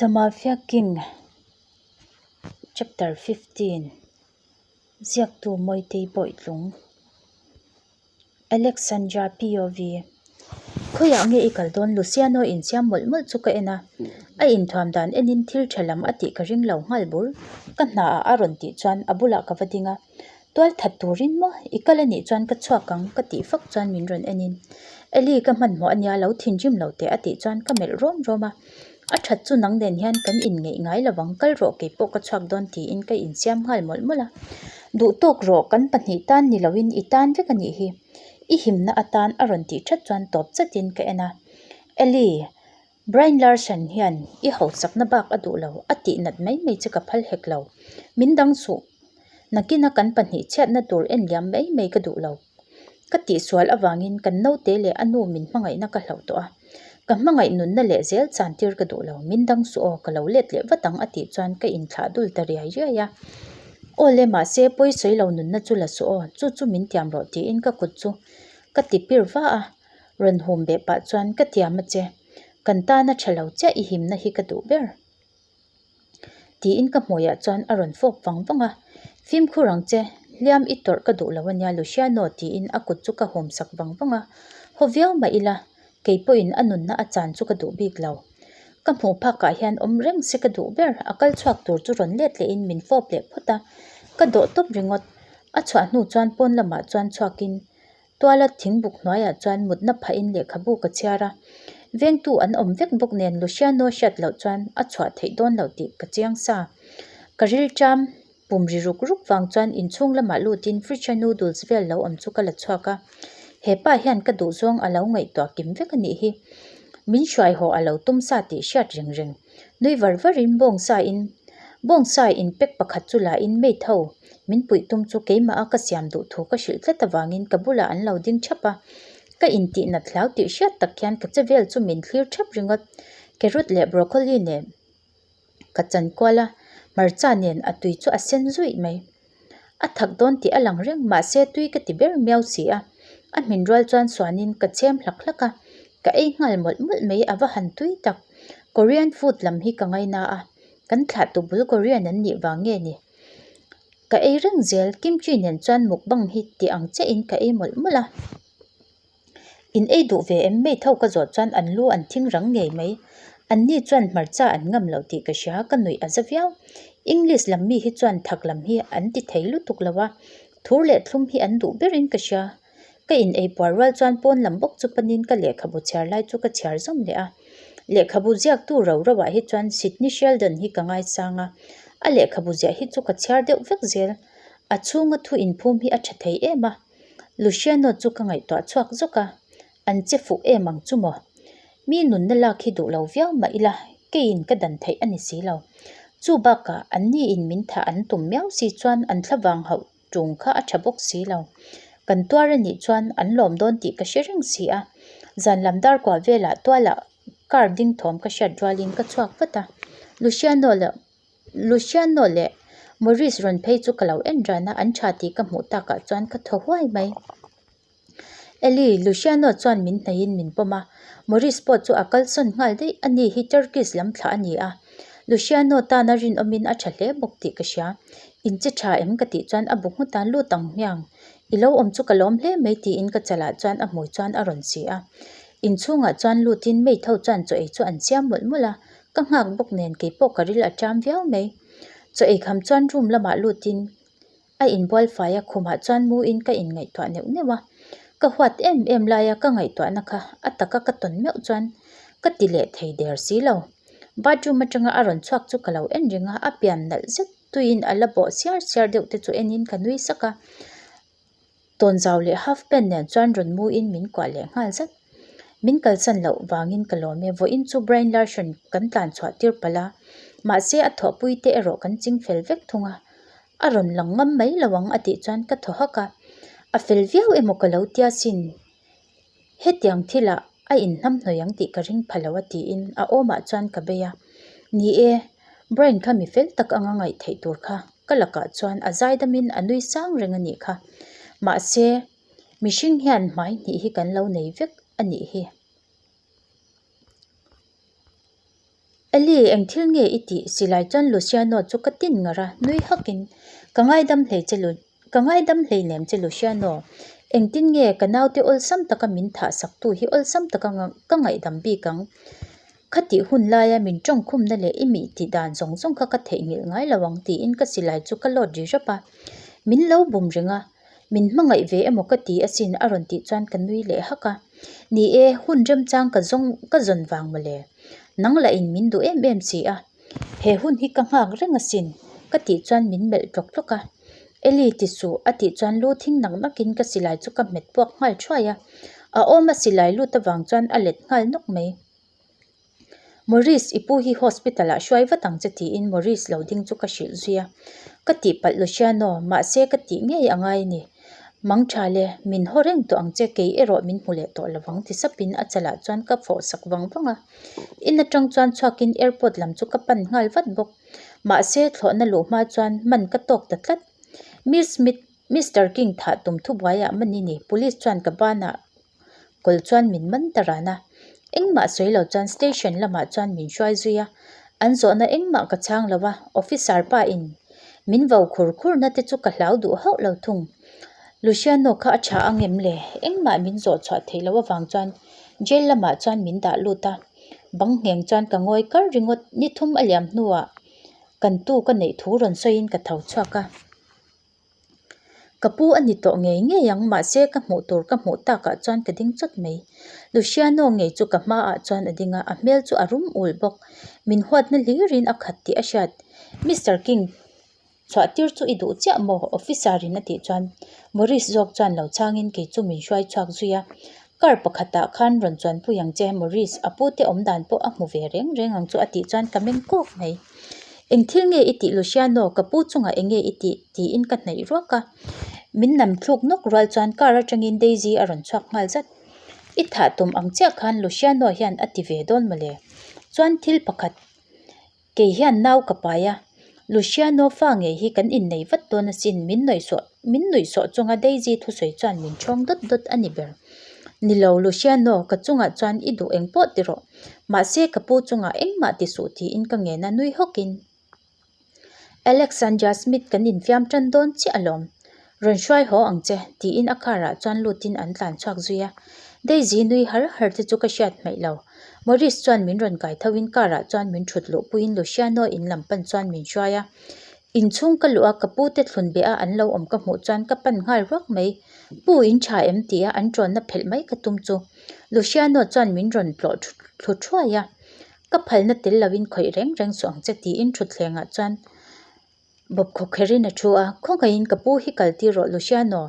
The Mafia King Chapter 15 Ziaktu Mawitei Bawitlung Alexandra POV Khawiah nge i kal dawn Luciano insiam mawlh mawlh chu ka en a, a inthuam dan enin thil tha lam a tih ka ring lo nghal bur. Ka hnaah a rawn tih chuan a bulah ka va ding a. Tual that turin maw? I kal a nih chuan ka chhuak ang ka tih fak chuan min rawn en in. Eli ka hmanhmawh a nia lo thinrim lo teh a tih chuan ka melh rawm rawm a. A that chu nang nen hian kan inngeih ngai lo ang kal rawh kei pawh ka chhuak dawn tiin ka insiam nghal mawlh mawlh a. Duh tawk rawh kan pahnih tan ni loin i tan vek a nih hi. I himna atan a rawn tih that chuan tawp chatin ka en a. Eli. Brian Larson hian i hausakna bak a duh lo, a tih nat mai mai che ka phal hek lo. Min dang suh. Nakina kan pahnih chhiatna tur en liam mai mai ka duh lo. Ka tihsual avangin kan naute leh a nu min hmangaihna ka hlauh tawh a. Ka hmangaih nunna leh zel chan tir ka duh lo. Min dang suh aw, ka lo let leh vat ang a tih chuan ka inthlah dul ta riai riai a. Aw le mahse pawi sawi lo nunna chu la suh aw, chu chu min tiam rawh tiin ka kut chu ka ti pir va a. Rawn hum beh pah chuan ka tiam a che, kan tana tha lo chiah i himna hi ka duh ber. Tiin ka hmuiah chuan a rawn fawp vang vang a, Fimkhur ang che, hliam i tawrh ka duh lo ania Luciano tiin a kut chu ka hum sak vang vang a, haw viau mah ila, kei pawhin a nunna a chan chu ka duh bik lo. Ka hmuh phakah hian awm reng se ka duh ber, a kal chhuak tur chu rawn let lehin min fawp leh phawt a, ka dawh tawp ringawt. A chhuah hnu chuan pawn lamah chuan chhuakin Tuala thingbuk hnuaiah chuan mutna phahin lehkhabu ka chhiar a, vengtu an awm vek bawk nen Luciano hriat loh chuan a chhuah theih dawn loh tih ka chiang sa. Ka rilṭam pum ri ruk ruk vang chuan inchhung lamah lutin fridge a noodles vel lo awm chu ka la chhuak a, hepa hian ka duhzawng a lo ngaihtuah kim vek a nih hi. Min hruai haw a lo tum sa tih hriat reng reng. Nui var varin bawngsa in bawngsa in pack pakhat chu la in mate ho min puih tum chu keimah a ka siam duh thu ka hrilh tlat avangin ka bulah an lo ding thap a, ka intih nat hlau tih hriat tak hian ka che vel chu min thlir thap ringawt. Carrot leh broccoli nen ka chan kual a, hmarcha nen a tui chu a sen zuih mai. A thak dawn tih a lang reng mahse tui ka ti ber miau si a, a hmin rual chuan suanin ka chhem hlak hlak a, ka ei nghal mawlh mawlh mai a va han tui tak. Korean food lam hi ka ngaina a, kan thlah tu bul Korean an nih vang nge ni? Ka ei reng zel, kimchi nen chuan mukbang hi ti ang chiahin ka ei mawlh mawlh a. In ei duh ve em mate ho ka zawh chuan an lu an thing rang ngei mai. An ni chuan hmarcha an ngam loh tih ka hria, ka nuih a za viau. English lam mi hi chuan thak lam hi an ti thei lutuk lo a, thur leh thlum hi an duh berin ka hria. Ka in ei puar rual chuan pawn lam bawk chu panin ka lehkhabu chhiar lai chu ka chhiar zawm leh a. Lehkhabu ziaktu ro ro ah hi chuan Sidney Sheldon hi ka ngaisang a, a lehkhabu ziah hi chu ka chhiar deuh vek zel. A chhunga thu inphum hi a tha thei em a. Luciano chu ka ngaihtuah chhuak zawk a, an che fuh em ang chu maw? Mi nunna lak hi duh lo viau mah ila, keiin ka dan theih a ni si lo. Chu bakah an niin min thah an tum miau si chuan an thlavang hauh ṭung kha a ṭha bawk si lo. Kan tuar a nih chuan an lawm dawn tih ka hre reng si a, zan lam dar kuah velah tualah car ding thawm ka hriat rualin ka chhuak vat a, Luciano leh Luciano leh Maurice rawn phei chu ka lo en ran a, an tha tih ka hmuh takah chuan ka thaw huai mai. Eli, Luciano chuan min hnaihin min pawm a, Maurice pawh chu a kalsawn nghal daih, ani hi Turkish lam thlah a ni a, Luciano tana rinawmin a tha hle bawk tih ka hria. In che tha em ka tih chuan a bu nghut a, lut ang hmiang, i lo awm chu ka lawm hle mai tiin ka chalah chuan a hmui chuan a rawn si a. Inchhungah chuan lutin maid ho chuan chaw ei chu an siam mawlh mawlh a, Ka nghak bawk nen keipawh ka ril a ṭam viau mai. Chaw ei kham chuan room lamah lutin a inbual fai a, khumah chuan muin ka inngaihtuah neuh neuh a. Ka huat em em laia ka ngaihtuahna kha a taka ka tawn meuh chuan ka ti leh thei der si lo. Bathroom atanga a rawn chhuak chu ka lo en reng a, a pian nalh zet tuiin a la bawh siar siar deuh te chu enin ka nui sak a. Tawnzau leh half pant nen chuan rawn muin min kuah leh nghal zat. Min kalsan loh vangin ka lawm e, vawiin chu Brian Larson kan tlan chhuah tir palh a, mahse a thawhpui te erawh kan ching fel vek thung a, a rawn lang ngam mai lo ang a tih chuan ka thaw hak a, a fel viau emaw ka lo tia sin, hetiang thilah a inhnamhnawih ang tih ka ring pha lo a tiin a awmah chuan ka bei a, ni e, Brian kha mi fel tak anga ngaih theih tur kha ka lakah chuan a zaidamin a nui sang reng a nih kha, mahse mihring hian hmai hnih hi kan lo nei vek a nih hi. Eli, eng thil nge i tih? Silai chuan Luciano chu ka tin ngar a, nui hakin, Ka ngaidam hlei che Lu, ka ngaidam hlei nem che Luciano. Engtin nge ka naute awlsam taka min thah saktu hi awlsam taka ka ngaihdam bik ang? Khatih hun laia min tawngkhumna leh i mih tih dan zawng zawng kha ka theihnghilh ngai lo ang tiin ka silai chu ka lawt ri rap a. Min lo bum reng a, min hmangaih ve emaw ka ti asin a rawn tih chuan ka nui leh hak a. Ni e, hun remchang ka zawng ka zawn vang mawle. Nang lah in min duh em em si a, he hun hi ka nghak reng asin ka tih chuan min melh tlawk tlawk a. Eli ti suh a tih chuan lu thing nak nak in ka silai chu ka hmet puak nghal thuai a. A awm a silai lut avang chuan a let nghal nawk mai. Maurice i pu hi hospital ah hruai vat ang che tiin Maurice lo ding chu ka hrilh zui a. Ka tihpalh Luciano, mahse ka tih ngei a ngai a ni. Mang tha le, min haw reng tawh ang che, kei erawh min hmu leh tawh lo vang ti sapin a chalah chuan ka fawh sak vang vang a. In atang chuan chhuakin airport lam chu ka pan nghal vat bawk. Mahse thlawhna luh hma chuan man ka tawk ta tlat. Miss Smith, Mister King thah tum thubuaiah man i ni, police chuan ka banah kawl chuan min man ta ran a. Engmah sawi lo chuan station lamah chuan min hruai zui a, an zawhna engmah ka chhang lo a, officer pa in min vo khur khur na te chu ka hlau duh hauh lo thung. Luciano kha a tha ang em le? Engmah min zawh chhuah theih loh avang chuan jail lamah chuan min dah lut a, bang ngheng chuan ka ngawi kar ringawt ni thum a liam hnuah kan tu ka neih thu rawn sawiin ka tho chhuak a. Ka pu a ni tawh ngei ngei ang, mahse ka hmuh tur ka hmuh takah chuan ka ding chawt mai. Luciano ngei chu ka hmaah chuan a ding a, a hmel chu a rum ul bawk. Min huatna hlirin a khat tih a hriat. Mister King, chhuah tir chu i duh chiah maw? Officer in a tih chuan Maurice zawk chuan lo chhangin kei chu min hruai chhuak zui a. Car pakhatah khan rawn chuanpui ang che Maurice, a pute awmdan pawh a hmu ve reng reng ang chu a tih chuan ka meng kawk mai. Eng thil nge i tih Luciano, ka pu chungah eng nge i tih? tiin ka hnaih ruak a. Min nam thluk nawk rual chuan car atangin Daisy a rawn chhuak nghal zat. I thah tum ang chiah khan Luciano hian a ti ve dawn mawle. Chuan thil pakhat kei hian nau ka pai a, Luciano fa ngei hi kan innei vat dawn asin min nuihsawh min nuihsawh chunga Daisy thusawi chuan min ṭhawng dawt dawt a ni ber. Ni lo Luciano, ka chungah chuan i duh eng pawh ti rawh. Mahse ka pu chungah engmah ti suh tiin ka ngen a nui hawkin. Alexandra Smith kan infiam tan dawn chiah alawm. Rawn hruai haw ang che tiin a car ah chuan lutin an tlan chhuak zui a. Daisy nui har har te chu ka hriat hmaih lo. Maurice chuan min rawn kai tho in car ah chuan min thut luh puiin Luciano in lam pan chuan min hruai a. Inchhung ka luh a ka pu te thlun beh a an lo awm ka hmuh chuan ka pan nghal ruak mai. Pu in tha em tia an tawnna phelh mai ka tum chu Luciano chuan min rawn tlawh thlu thuai a, ka phalna tel lovin khawih reng reng suh ang che tiin thutthlengah chuan bawp khawk kherin a thu a, khawngaihin ka pu hi kal tir rawh Luciano,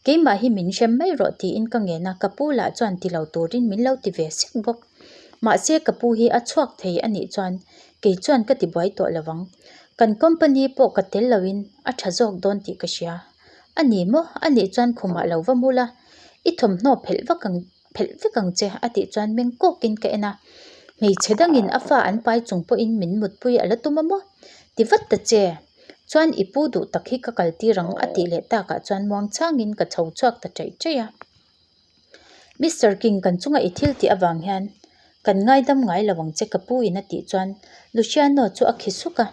keimah hi min hrem mai rawh tiin ka ngen a, ka pu lah chuan ti lo turin min lo ti ve sek bawk. Mahse ka pu hi a chhuak thei a nih chuan kei chuan ka ti buai tawh lovang, kan company pawh ka tel loin a tha zawk dawn tih ka hria. A ni maw? A nih chuan khumah lo va mul a, i thawmhnaw phelh vak ang phelh vek ang che a tih chuan meng kawkin ka en a, hmeichhe dangin a fa an pai chung pawhin min mutpui a la tum a maw? Ti vat ta che, chuan i pu duh tak hi ka kal tir ang a tih leh takah chuan muang changin ka chho chhuak ta chaih chaih a. Mister King kan chunga i thil tih avang hian kan ngaidam ngai lo ang che ka pu in a tih chuan Luciano chu a khi suk a,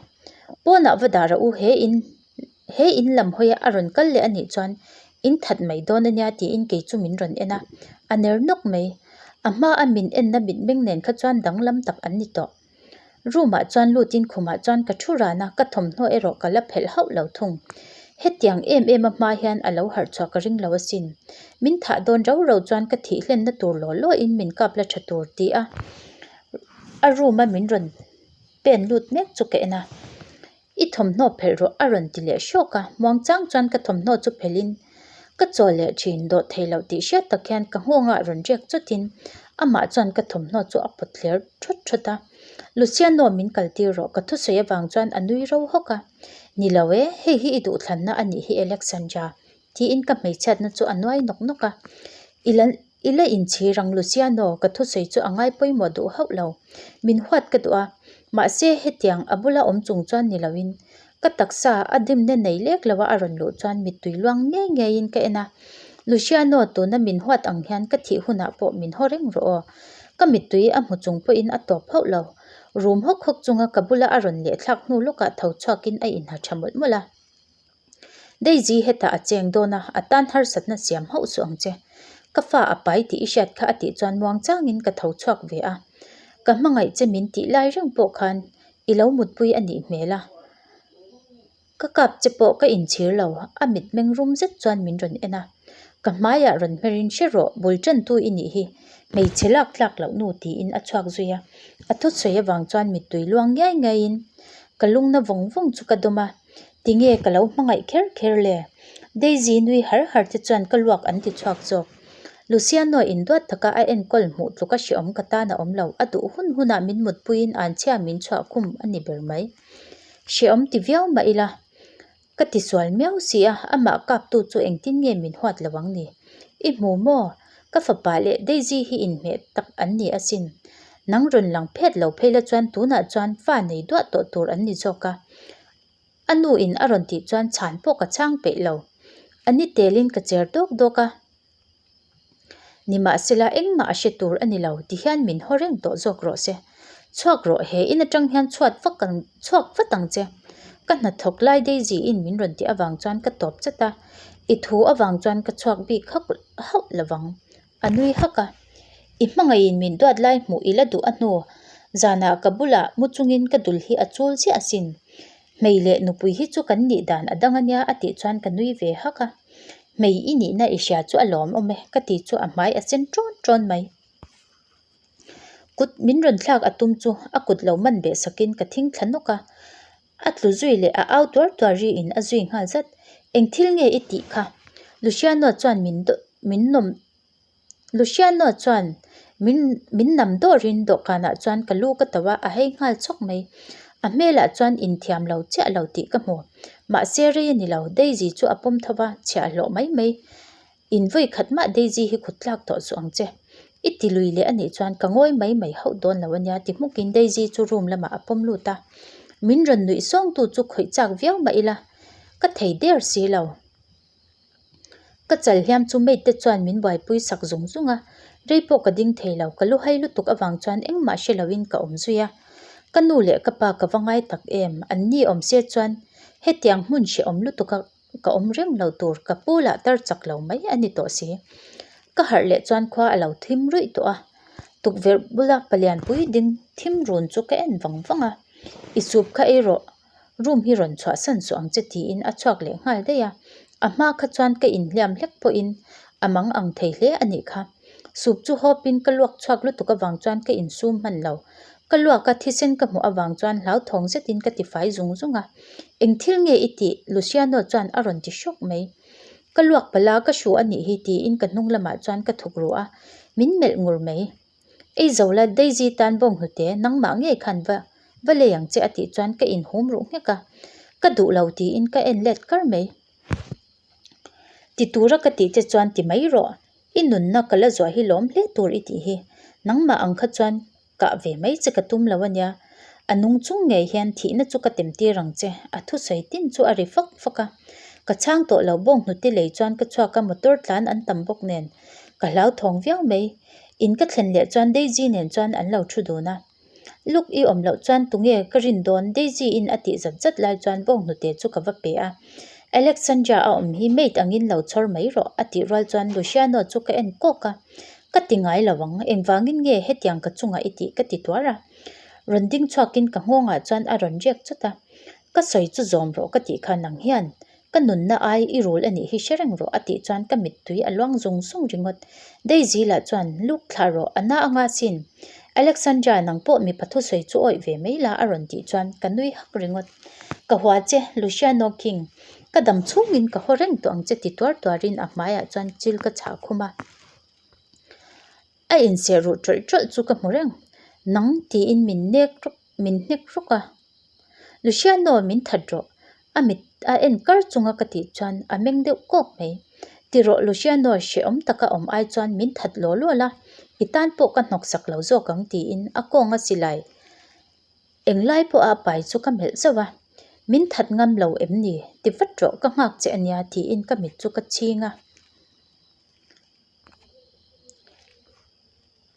pawnah va dah rawh u he in He in lam hawia a rawn kal leh a nih chuan in that mai dawn a nia tiin kei chu min rawn en a, a ner nawk mai. A hma a min enna mitmeng nen kha chuan danglam tak an ni tawh. Room ah chuan lutin khumah chuan ka thu ran a, ka thawmhnaw erawh ka la phelh hauh lo thung. Hetiang em em a hma hian a lo harh chhuah ka ring lo asin. Min thah dawn rau rau chuan ka thih hlenna tur law law in min kap la tha tur ti a, a room a min rawn pen lut mek chu ka en a. I thawmhnaw phelh rawh a rawn ti leh hrawk a, muangchang chuan ka thawmhnaw chu phelhin ka chaw leh thin dawh thei loh tih hriat tak hian ka nghawngah rawn riak chawtin amah chuan ka thawmhnaw chu a pawt thler thawt thawt a. Luciano min kal tir rawh ka thusawi avang chuan a nui ro hawk a, Ni lo e, hei hi i duhthlanna a nih hi Alexandra tiin ka hmeichhiatna chu a nuai nawk nawk a, I la I la inchhir ang Luciano, ka thusawi chu a ngai pawimawh duh hauh lo. Min huat ka duh a, mahse hetiang a bula awm chung chuan ni loin ka taksa a dimna nei lek lo a a rawn luh chuan mittui luang ngei ngeiin ka en a. Luciano, tuna min huat ang hian ka thih hunah pawh min haw reng rawh aw. Ka mittui a hmu chung pawhin a tawp hauh lo. Rum hawk hawk chunga ka bula a rawn leh thlak hnu lawkah tho chhuakin a inha tha mawlh mawlh a. Daisy hetah a cheng dawn a, a tan harsatna siam hauh suh ang che. Ka fa a pai tih i hriat kha a tih chuan muang changin ka tho chhuak ve a. Ka hmangaih che min tih lai reng pawh khan i lo mutpui a nih hmel a. Ka kap che pawh ka inchhir lo, a mitmeng rum zet chuan min rawn en a. Ka hmaiah rawn hmerin hre rawh, bul tantu i nih hi, hmeichhe lak tlak loh nu tiin a chhuak zui a. A thusawi avang chuan mittui luang ngiai ngiaiin ka lungna vawng vawng chu ka dawm a, tinge ka lo hmangaih kher kher le? Daisy nui har har te chuan ka luak an ti chhuak zawk. Luciano induat taka a enkawl hmuh tluka hreawm ka tan a awm lo, a duh hun hunah min mutpuiin anchhia min chhuah khum a ni ber mai. Hreawm ti viau mah ila, ka ti sual miau si a, amah kaptu chu engtin nge min huat lo ang ni? I hmu maw? Ka fapa leh Daisy hi inhmeh tak an ni asin. Nang rawn lang phet lo phei la chuan tunah chuan fa nei duah tawh tur an ni zawk a. A nu in a rawn tih chuan chhan pawh ka chhang peih lo. A ni telin ka cher dawk dawk a. Nimahsela engmah a hre tur a ni lo ti hian min haw reng tawh zawk rawh se. Chhuak rawh he in atang hian chhuat vak ang chhuak vat ang che. Ka hnathawk lai Daisy in min rawn tih avang chuan ka tawp chat a, i thu avang chuan ka chhuak bik hauh hauh lovang. A nui hak a, I hmangaihin min duat lai hmuh i la duh a hnu, zanah ka bulah mu chungin ka dul hi a chul chiah asin. Hmei leh nupui hi chu kan nih dan a dang a nia a tih chuan ka nui ve hak a. Hmei i nihna i hria chu a lawmawm e ka ti chu a hmai a sen ṭawn ṭawn mai. Kut min rawn thlak a tum chu a kut lo man beh sakin ka thing thla nawk a. A tlu zui leh a au tuar tuar riin a zui nghal zat. Eng thil nge i tih kha? Luciano chuan min min nawm Luciano chuan min min nam dawrin dawhkanah chuan ka lu ka tauh a, a hei nghal chawk mai. A hmelah chuan inthiam lo chiah lo tih ka hmu. Mahse rei a ni lo, Daisy chu a pawm tho va, chhiahhlawh mai mai. In vawi khat mah Daisy hi kut tlak tawh suh ang che. I ti lui leh a nih chuan ka ngawi mai mai hauh dawn lo a nia ti hmukin Daisy chu room lamah a pawm lut a. Min rawn nuih sawngtu chu khawih chak viau mah ila, ka thei der si lo. Ka chal hliam chu maid te chuan min buaipui sak zung zung a, rei pawh ka ding thei lo, ka lu hai lutuk avang chuan engmah hre loin ka awm zui a. Ka nu leh ka pa ka va ngai tak em, an ni awm se chuan hetiang hmun hrehawm lutuk a ka awm reng lo tur ka pu lah tar chak lo mai a ni tawh si. Ka harh leh chuan khua a lo thim ruih tawh a, tukverh bula palianpui ding thim run chu ka en vang vang a, I sup kha ei rawh. Room hi rawn chhuahsan suh ang che tiin a chhuak leh nghal daih a, a hma kha chuan ka inhliam hlek pawhin a mang ang thei hle a nih kha. Sup chu hawpin ka luak chhuak lutuk avang chuan ka insum hman lo. Ka luak a thisen ka hmuh avang chuan hlauthawng zetin ka tifai zung zung a. Eng thil nge i tih? Luciano chuan a rawn ti hrawk mai. Ka luak palh a, ka hru a nih hi tiin ka hnung lamah chuan ka thuk ru a, min melh ngur mai. Ei zo la Daisy tan bawng hnute nangmah ngei khan va va lei ang che a tih chuan ka inhum ruh nghek a, ka duh lo tiin ka en let kar mai. Ti tura ka tih che chuan ti mai rawh, i nunna ka la zuah hi lawm hle tur i tih hi, nangmah ang kha chuan kah ve mai che ka tum lo a nia, a nung chung ngei hian thihna chu ka tem tir ang che a thusawi tin chu a ri fak fak a, ka chhang tawh lo bawng hnute lei chuan ka chhuak a motor tlan an tam bawk nen ka hlauthawng viau mai. In ka thlen leh chuan Daisy nen chuan an lo thu dun a. Luke i awm loh chuan tunge ka rin dawn Daisy in a tih zat zat lai chuan bawng hnute chu ka va pe a. Alexandra a awm hi maid angin lo chhawr mai rawh a tih rual chuan Luciano chu ka en kawk a. Ka ti ngai lo ang, engvangin nge hetiang ka chungah i tih ka ti tuar a. Rawn ding chhuakin ka nghawngah chuan a rawn riak chawt a. Ka sawi chu zawm rawh ka tih khan ang hian Ka nunna ai i rul a nih hi hre reng rawh a tih chuan ka mittui a luang zung zung ringawt. Daisy lah chuan Luke thlah rawh a na anga sin. Alexandra nang pawh mipa thusawi chu awih ve mai la a rawn tih chuan ka nui hak ringawt. Ka hua che Luciano King, ka dam chhungin ka haw reng tawh ang che ti tuar tuarin a hmaiah chuan chil ka chhah khum a. A inseh ruh tawlh tawlh chu ka hmu reng. Nang tiin min nek rawk min hnek rawk a. Luciano min that rawh a mit a en kar chunga ka tih chuan a meng deuh kawk mai. Ti rawh Luciano hrehawm taka awm ai chuan min that law law la, i tan pawh ka hnawk sak lo zawk ang tiin a kawnga silai englai pawha a pai chu ka melh zauh a. Min that ngam lo em ni? Ti vat rawh ka nghak che ania tiin ka mit chu ka chhing a.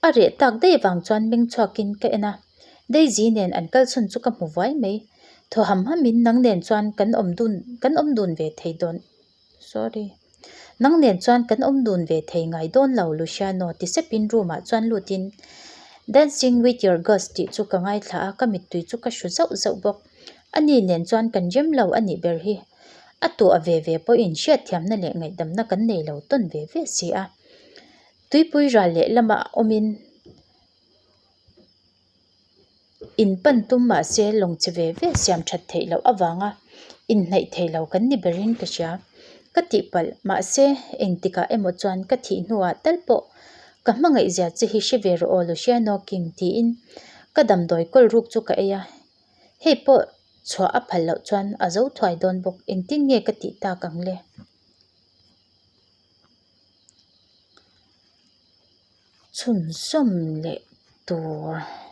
A reh tak daih vang chuan meng chhuakin ka en a. Daisy nen an kal chhun chu ka hmu vuai mai. Thaw ham ham in nang nen chuan kan awm dun kan awm dun ve thei dawn sorry nang nen chuan kan awm dun ve thei ngai dawn lo Luciano ti sep in room ah chuan lut in Dancing with your ghost tih chu ka ngaithla a ka mittui chu ka hru zauh zauh bawk. Ani nen chuan kan rem lo a nih ber hi. A tuah ve ve pawhin hriatthiamna leh ngaihdamna kan nei lo tawn ve ve si a. Tuipui ral leh lamah awmin in pan tum mah se lawng che ve ve siam that theih loh avanga inhnaih thei lo kan ni berin ka hria. Ka tihpalh mahse engtikah emaw chuan ka thih hnuah tal pawh ka hmangaih zia che hi hre ve rawh aw Luciano King tiin ka damdawi kawl ruk chu ka ei a. Hei pawh chhuah a phal loh chuan a zo thuai dawn bawk engtin nge ka tih tak ang le? Chhunzawm leh tur.